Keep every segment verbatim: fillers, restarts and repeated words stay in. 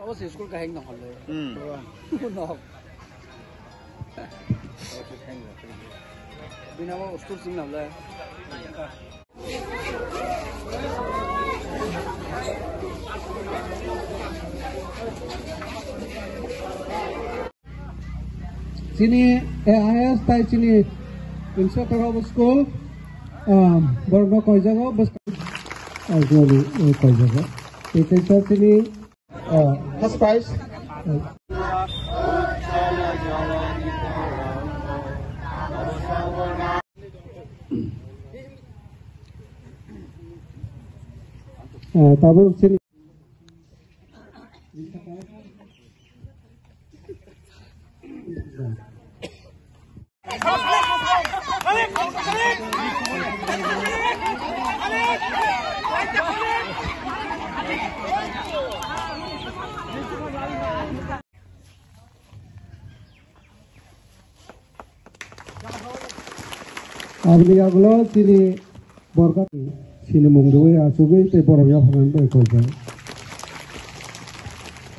School kaheng nong hole. Hmm. Nok. Bina mo school sing nong le. Chini A I S tai chini inspector of school, um, borokno koijago, bwskang, ah, joli, eh, koijago. Tei kaisa chini, ah, first prize. Ah, tabuk chini Aboni yagulo chini borok chini mung rwui achugui tei borok yapharnani bai koijak.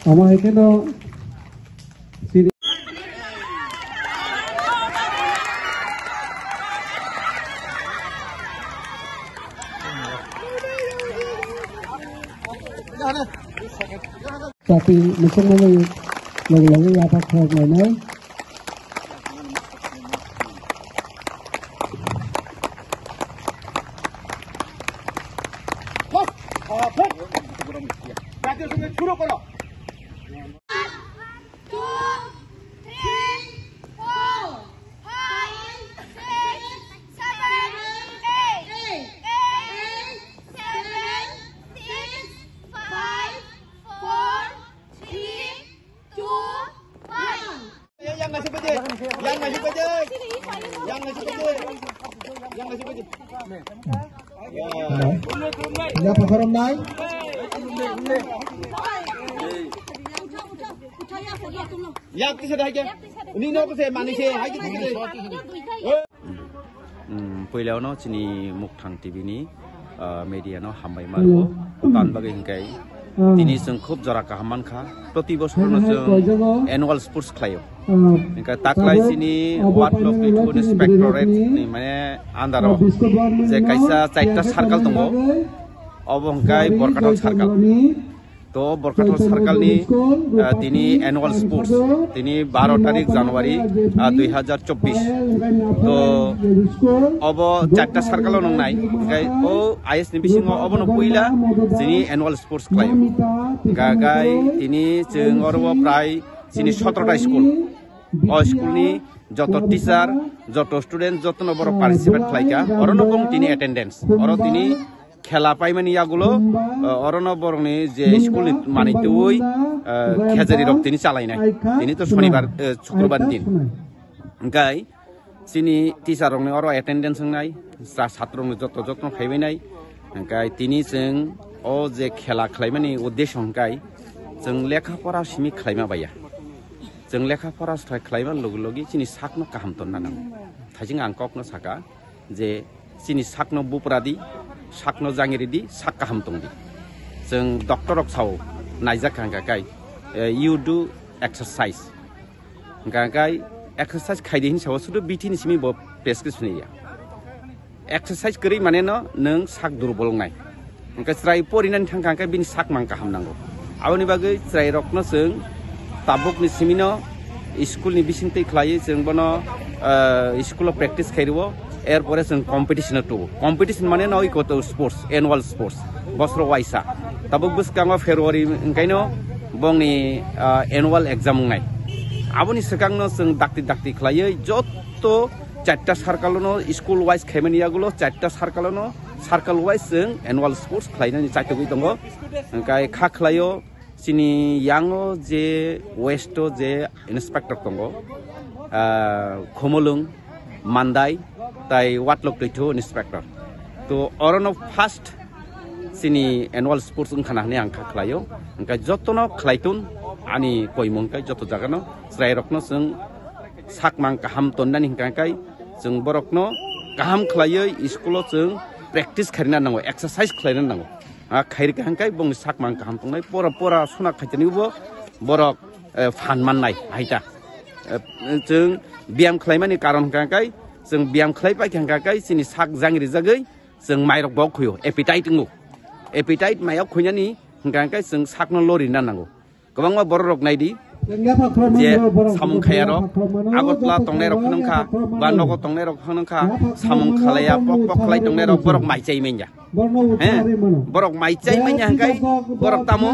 Omo hai kheno chini Chati muchungmani logi logi yaphak khoroknai nai. Two, three, four, five, six, seven, eight, eight, seven, six, five, four, three, two, one. Yang ngasih pede, yang ngasih pede, yang ngasih pede, yang ngasih pede. Ya, pakorom nai. Yak tisa dai ke. Ini no ko se mani se, hai ke tisa. Hmm, puila no chini Mukthang T V ni, ah, media no hambai marbo. Tan bagwi hingkai tini chwng khub jora kaham mankha. Proti bosor no chwng annual sports khlaio. Hingkha taklai chini Ward Block twenty-two Inspectorate ni mane under o je kaisa chaita circle tongo. Obo hingkai Borkathal circle. To Borkathal circle ni, ah, tini annual sports, tini baro tarik January, ah, dui hajar chobbish. To obo charta circle o nongnai, hingkai o I S ni bisingo obono puila chini annual sports khlai. Hingkai tini chwng oro prai chini sotro ta school. O school ni joto teacher, joto student, jotono borok participate khlaika. Orono bong tini attendance. Oro tini khela paimani yagulo, uh, orono borokni je school ni manwi twiwi, uh, khejari rok tini chalainai. Tini to shonibar, uh, shukrobar din. Hingkai chini teacher rokni oro attendance wngnai, sa-, satrokni joto jotno khaibainai. Hingkai tini chwng o je khela khlaimani uddesho hingkai chwng lekha pora simi khlaima baiya. Chwng lekha pora sthai khlaima logi logi chini sakno kaham tonna nango. Thaising ang kokno saka, je chini sakno bupra di, sakno jangiri di, sak kaham tong di. Chwng doctor rok sao naijak kha hingka kai, eh, you do exercise. Hingka kai exercise khai di hin sao sudu bithi ni simi bo prescription ya. Exercise kwrwi mane no nwng sak durbol wngnai. Hingke chwrai porinani thangkha hingke bini sak mang kaham nango. Aboni bagwi chwrai rokno chwng tabukni simino school ni bisingtwi khlaiwi chwng bono, ah, school o practice khairwo, er pore chwng competition o tubu. Competition mane no oi koto sports, annual sports, bosro waisa. Tabuk bwskango February hingkaino bongni, ah, annual exam wngnai. Aboni swkangno chwng dakti dakti khlaiwi jotto charta circle no school wise khaimani yagulo charta circle no circle wise chwng annual sports khlainani chaitugwi tongo. Hingkai kha khlaio chini yango je west o je inspector tongo, ah, Khumulwng, Mandai, tai Watlok Twithu inspector. To orono first chini annual sports wngkhana hwnwi ang kha khlaio. Hingkai jotono khlaitun ani koimung kai joto jagano chwrairokno chwng sakmang kaham tonnani hingka kai chwng borokno kaham khlaiwi school o chwng practice khairina nango, exercise khlaina nango. A khairi kaham kai bongni sakmang kaham tongnai pora pora sona khaitani bo borok, eh, phan mannai haita. Eh, chwng biyam khlaimani karon hwnkha khe, chwng biyam khlai paikha hwnkha khe chini sak jang rijagwi chwng mairok bo khuio, appetite wngo. Appetite mairok khuinani hwnkha khe chwng sakno lorina nango. Kwbangma bororok naidi, je samung khayarok, Agartala tongnai rok phano wngkha, ba nogo tongnai rok phano wngkha, samung khalaiya, pok pok khlai tongnai rok, borok mai chai manya. He, borok mai chai manya hwnkhe borok tamo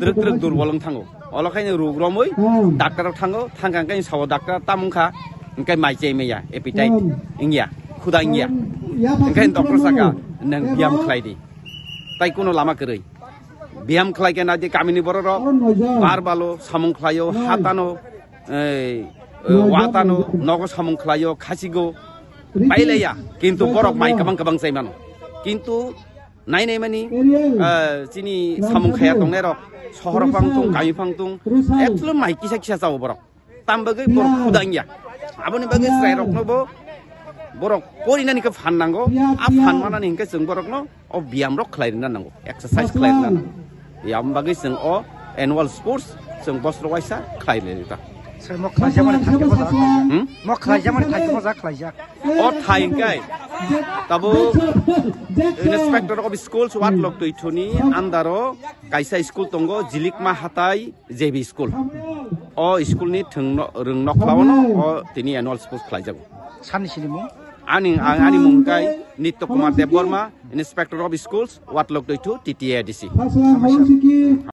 twrwk twrwk durbol wng thango. Olo khaino ruk romwi doctor rok thango, thangkha hwnkhe sao doctor tamo wngkha, hwnkhe mai chai manya, appetite wngya, khuda wngya. Hwnkhe doctor saka, "Nwng biyam khlai di." Tai kuno lama kwrwi. Biyam khlai khe naidi kamini bororok, bar balo samung khlaio, hatano, ei, eh, watano, nogo samung khlaio, khasigo, pailaiya, kintu borok mai kwbang kwbang chai mano. Kintu nai nai mani, eh, chini samung khaya tongnai rok, sohor phang tung, kami phang tung, etlo mai kisa kisa chao borok. Tam bagwi borok khuda wngya. Aboni bagwi chwrairokno bo borok porinani khe phan nango. A phan manani hwnkhe chwng borokno o biyam rok khlai rwna nango, exercise khlai rwna nango. Aboni bagwi chwng o annual sports chwng bosro waisa khlai rwna ta. Sir, mo khlai jamani thangkhe mo ja khlai. Hmm? Mo khlai jamani thangkhe mo ja khlai jak. O thai hwnkhe tabo Inspector of Schools Watlok Twithuni andaro kaisa school tongo, Jilikma Hatai J B School. O school ni thwng no, rwng nokhla ono o tini annual sports khlai jago. Sani sini mo? Ani, ang, ani mung kai Nitya Kumar Debbarma, Inspector of Schools, Watlok Twithu, T T A D C.